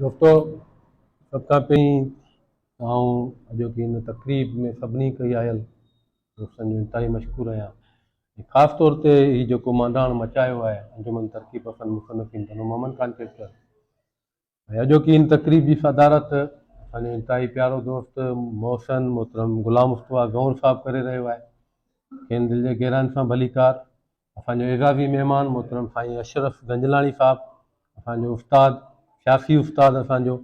دوستو سڀ کان پهرين آئون اڄوڪي هن تقريب ۾ سڀني ڪئي آيل دوستن جو انتهائي مشڪور آهيان ۽ خاص طور تي هي جيڪو مانڊاڻ مچايو آهي انجمن ترقي پسند مصنفين ٽنڊو محمد خان چيپٽر ۽ اڄوڪي هن تقريب جي صدارت اسان جو انتهائي پيارو دوست محسن محترم غلام مصطفيٰ زئور صاحب ڪري رهيو آهي. کين دل جي گهراين سان ڀليڪار. اسان جو اعزازي مهمان محترم سائين اشرف گنجلاڻي صاحب اسان جو استاد، سياسي استاد اسان جو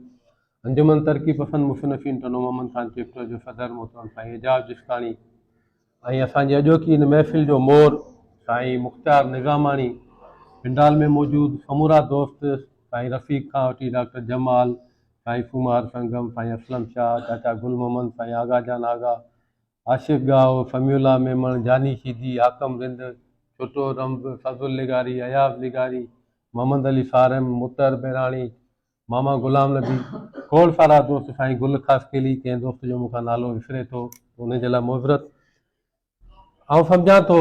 انجمن ترقي پسند مصنفين ٽنڊو محمد خان چيپٽر جو صدر محترم سائين اعجاز جسڪاڻي ۽ اسان جي اڄوڪي هن محفل جو مور سائين مختيار نظاماڻي، پنڊال ۾ موجود سمورا دوست سائين رفيق کان وٺي ڊاڪٽر جمال، سائين سومار سنگم، سائين اسلم شاهه، چاچا گل محمد، سائين آغا جان آغا، عاشق ڳاهو، سميع الله ميمڻ، جاني شيدي، حاڪم رند، ڇوٽو رمز، فضل لغاري، اياز لغاري، محمد علي صارم، مطهر ميراڻي، ماما غلام نبي، کوڙ سارا دوست سائين گل خاصخيلي، ڪنهن دوست جو مون کان نالو وسري ٿو ته ان جي لاء معذرت. آئون سمجهان ٿو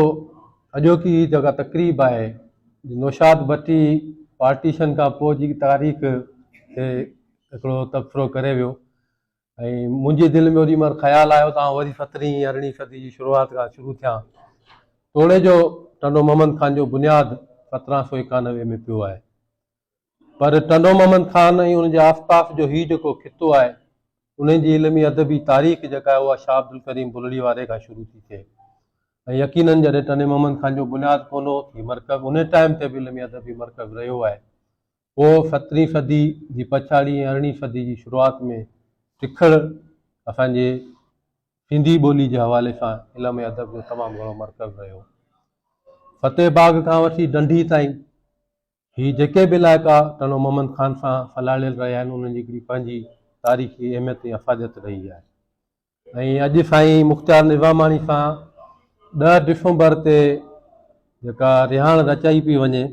اڄوڪي هي جيڪا تقريب آهي نوشاد ڀٽي پارٽيشن کان پوء جي تاريخ تي هڪڙو تبصرو ڪري ويو ۽ منهنجي دل ۾ اوڏي مهل خيال آيو ته آئون وري سترهين ارڙهين صدي جي شروعات کان شروع ٿيان توڙي جو ٽنڊو محمد خان جو بنياد 1791 ۾ پيو آهي پر ٽنڊو محمد خان ۽ ان جي آس پاس جو هي جيڪو خطو آهي، انهي جي علمي ادبي تاريخ جيڪا آهي اها شاهه عبدالڪريم بلڙي واري کان شروع ٿي ٿئي ۽ يقيناً جڏهن ٽنڊي محمد خان جو بنياد ڪونه هو ته هي مرڪز انهي ٽائيم تي به علمي ادبي مرڪز رهيو آهي. پوء سترهين صدي جي پڇاڙي ۽ ارڙهين صدي جي شروعات ۾ ٽکڙ اسان جي سنڌي ٻولي جي حوالي سان علم ۽ ادب جو تمام گهڻو مرڪز رهيو. فتح باغ کان وٺي ڊنڍي تائين هي جيڪي به علائقا ٽنڊو محمد خان سان سلهاڙيل رهيا آهن انهن جي هڪڙي پنهنجي تاريخي اهميت ۽ افاديت رهي آهي ۽ اڄ سائين مختيار نظاماڻي سان 10 ڊسمبر تي جيڪا رهاڻ رچائي پئي وڃي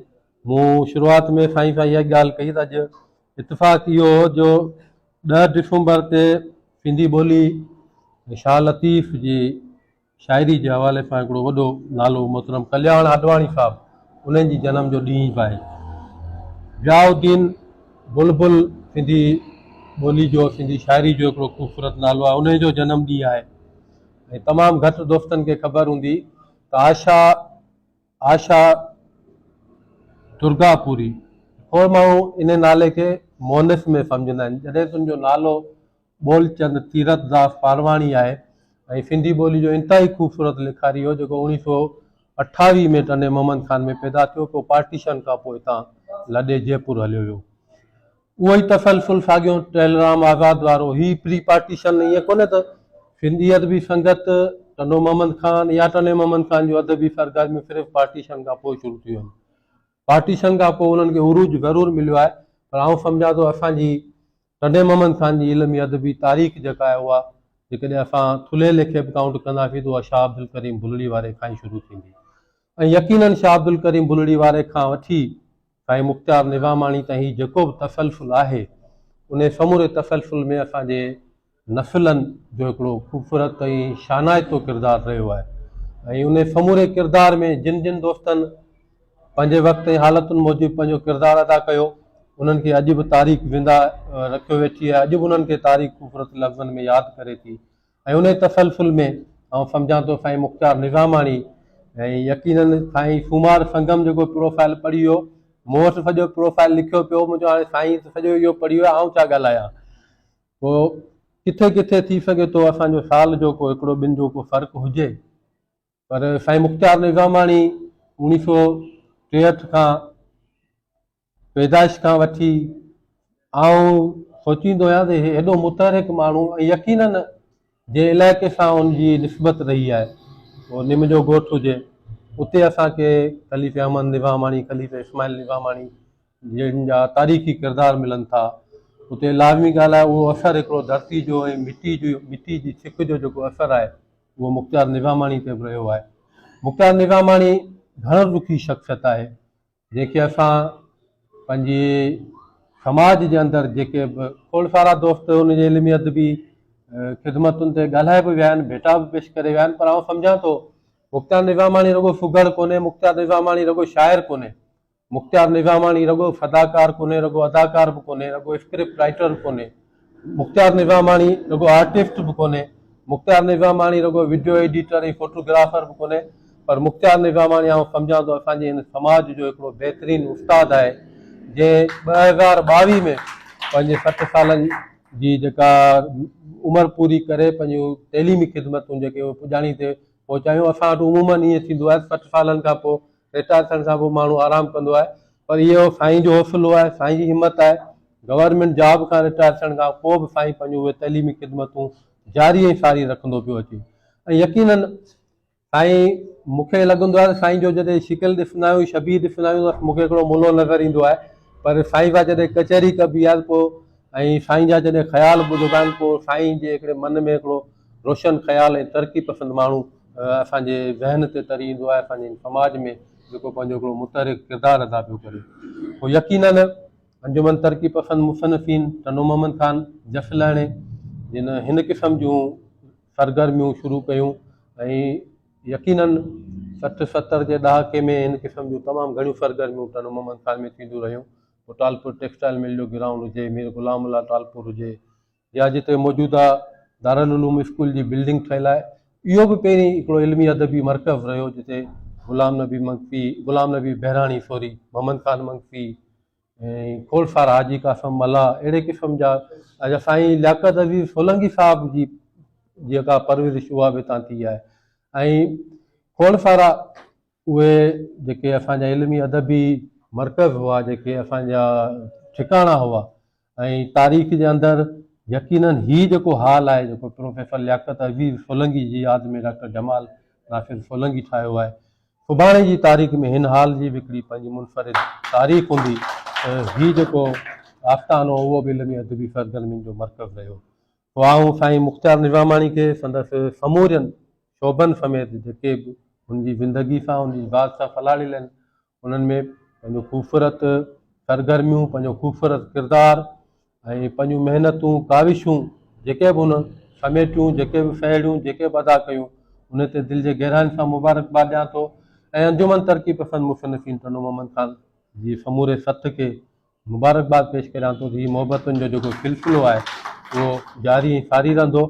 مون شروعات ۾ سائين سان اها ڳالهه ڪئي ته اڄ اتفاق اهو هو جو 10 ڊسمبر تي سنڌي ٻولي شاهه لطيف جي شاعري جي حوالي سان هڪڙو وڏو نالو محترم ڪلياڻ آڏواڻي صاحب انهن جي جنم جو ڏينهن به آهي. ضياء الدين بلبل سنڌي ٻولي جو سنڌي شاعري جو هڪڙو خوبصورت نالو آهي انهي جو جنم ڏينهن آهي ۽ تمام گهٽ دوستن کي خبر هوندي ته آشا آشا درگا پوري کوڙ ماڻهو انهي نالي کي مونث ۾ سمجهندا آهن جڏهن ته ان جو نالو ٻولچند تيرٿ داس پارواڻي آهي ۽ سنڌي ٻولي جو انتهائي خوبصورت لکاري هو جيڪو 1928 ۾ ٽنڊي محمد خان ۾ پيدا ٿيو پوء پارٽيشن کان پوء هتان لڏي جئپور هليو ويو. اهو ئي تسلسل ساڳيو ٽهلرام آزاد وارو هي پري پارٽيشن ائين ڪونهي ته سنڌي ادبي سنگت ٽنڊو محمد خان يا ٽنڊي محمد خان جون ادبي سرگرميون صرف پارٽيشن کان پوء شروع ٿيون آهن. پارٽيشن کان پوء انهن کي عروج ضرور مليو آهي پر آئون سمجهان ٿو اسان جي ٽنڊي محمد خان جي علمي ادبي تاريخ جيڪا آهي اها جيڪڏهن اسان ٿلهي ليکي به ڪائونٽ ڪنداسين ته اها شاهه عبدالڪريم بلڙي واري کان ئي شروع ٿيندي ۽ يقيناً شاهه عبدالڪريم بلڙي واري کان وٺي سائين مختيار نظاماڻي تائين هي جيڪو به تسلسل آهي انهي سموري تسلسل ۾ اسان جي نسلن جو هڪڙو خوبصورت ۽ شانائتو ڪردار رهيو آهي ۽ انهي سموري ڪردار ۾ جن جن دوستن پنهنجي وقت ۽ حالتن موجب پنهنجو ڪردار ادا ڪيو انهن کي اڄ به تاريخ زنده رکيو ويٺي آهي اڄ به انهن کي تاريخ خوبصورت لفظن ۾ ياد ڪري ٿي ۽ انهي تسلسل ۾ آئون سمجهان ٿو سائين مختيار نظاماڻي ۽ يقينن سائين سومار سنگم جيڪو پروفائل پڙهي ويو مون وٽ سڄو پروفائل لکيو پيو مون چيو هاڻي سائين ته سڄو اهو پڙهي ويو آئون ڇا ڳالهايان پوء ڪٿي ڪٿي ٿي سگهي ٿو اسان جو سال جو ڪو هڪڙو ٻن جو ڪو فرق هجي پر سائين مختيار نظاماڻي اوڻيهه سو ٽيهٺ کان پيدائش کان وٺي آئون سوچيندو آهيان ته هي ايڏو متحرڪ ماڻهو ۽ يقينن جنهن علائقي سان ان جي نسبت رهي آهي اهو نم جو ڳوٺ هجي اتي اسان کي خليفي احمد نظاماڻي، خليفي اسماعيل نظاماڻي جن جا تاريخي ڪردار ملن ٿا اتي لازمي ڳالهه آهي اهو اثر هڪڙو ڌرتي جو ۽ مٽي جو مٽي جي ڇڪ جو جيڪو اثر آهي اهو مختيار نظاماڻي تي به رهيو آهي. مختيار نظاماڻي گهڻ رخي شخصيت آهي. جنهن کي اسان پنهنجي سماج جي اندر جيڪي به کوڙ سارا دوست ان جي علمي ادبي خدمتن تي ڳالهائي به ويا آهن ڀيٽا به پيش ڪري ويا آهن پر آئون سمجهان ٿو مختيار نظاماڻي رڳو سگهڙ ڪونهي مختيار نظاماڻي رڳو شاعر ڪونهي. مختيار نظاماڻي رڳو صداڪار ڪونهي، رڳو اداڪار به ڪونهي، رڳو اسڪرپٽ رائيٽر به ڪونهي. مختيار نظاماڻي رڳو آرٽسٽ به ڪونهي. مختيار نظاماڻي رڳو وڊيو ايڊيٽر ۽ فوٽوگرافر به ڪونهي پر مختيار نظاماڻي آئون سمجهان ٿو اسان جي هن سماج جو هڪڙو بهترين استاد آهي جنهن 2022 ۾ پنهنجي 60 سالن جي جيڪا عمر پوري ڪري پنهنجون تعليمي خدمتون جيڪي اهي پڄاڻي تي پهچايون. اسان وٽ عموماً ائين ٿيندو آهي ته 60 سالن کان پوء رٽائر ٿيڻ کان پوء ماڻهو آرام ڪندو آهي پر اهو سائين جو حوصلو آهي، سائين جي همت آهي. گورنمينٽ جاب کان رٽائر ٿيڻ کان پوء به سائين پنهنجون اهي تعليمي خدمتون جاري ۽ ساري رکندو پيو اچي ۽ يقيناً سائين مون کي لڳندو آهي ته سائين جو جڏهن شڪل ڏسندا آهيون، شبيهه ڏسندا آهيون ته مون کي هڪڙو ملو نظر ايندو آهي پر سائين سان جڏهن ڪچهري ڪبي آهي ته پوء ۽ سائين جا جڏهن خيال ٻڌبا آهن پوء سائين جي هڪڙي من ۾ هڪڙو روشن خيال ۽ ترقي پسند ماڻهو اسان جي ذهن تي تري ايندو آهي اسان جي سماج ۾ جيڪو پنهنجو هڪڙو متحرڪ ڪردار ادا پيو ڪري پوء يقيناً انجمن ترقي پسند مصنفين ٽنڊو محمد خان جس لهڻي جن هن قسم جون سرگرميون شروع ڪيون ۽ يقيناً 60 70 جي ڏهاڪي ۾ هن قسم جون تمام گهڻيون سرگرميون ٽنڊو محمد خان ۾ ٿينديون رهيون پوء ٽالپور ٽيڪسٽائل مل جو گرائونڊ هجي مير غلام الله ٽالپور هجي يا جتي موجوده دارالعلوم اسڪول جي بلڊنگ ٺهيل آهي اهو به پهرين هڪڙو علمي ادبي مرڪز رهيو جتي غلام نبي منگسي غلام نبي بهراڻي سوري محمد خان منگسي ۽ کوڙ سارا حاجي قاسم ملاح اهڙي قسم جا اچا سائين لياقت عزيز سولنگي صاحب جي جيڪا پرورش اها به هتان ٿي آهي ۽ کوڙ سارا اهي جيڪي اسان جا علمي ادبي مرڪز هئا جيڪي اسان جا ٺڪاڻا هئا ۽ تاريخ جي اندر يقينن هي جيڪو هال آهي جيڪو پروفيسر لياقت عزيز سولنگي جي ياد ۾ ڊاڪٽر جمال ناصر سولنگي ٺاهيو آهي سڀاڻي جي تاريخ ۾ هن هال جي به هڪڙي پنهنجي منفرد تاريخ هوندي ته هي جيڪو آستانو هو اهو به علمي ادبي سرگرمين جو مرڪز رهيو. سو آئون سائين مختيار نظاماڻي کي سندس سمورين شعبن سميت جيڪي به هن جي زندگي سان هن جي ذات سان سلهاڙيل آهن انهن ۾ پنهنجو خوبصورت سرگرميون پنهنجو خوبصورت ڪردار ۽ پنهنجون محنتون، ڪاوشون جيڪي به هن سميٽيون، جيڪي به سهيڙيون، جيڪي به ادا ڪيون، ان تي دل جي گهراين سان مبارڪباد ڏيان ٿو ۽ انجمن ترقي پسند مصنفين ٽنڊو محمد خان جي سموري سٿ کي مبارڪباد پيش ڪريان ٿو ته هي محبتن جو جيڪو سلسلو آهي اهو جاري ۽ ساري رهندو.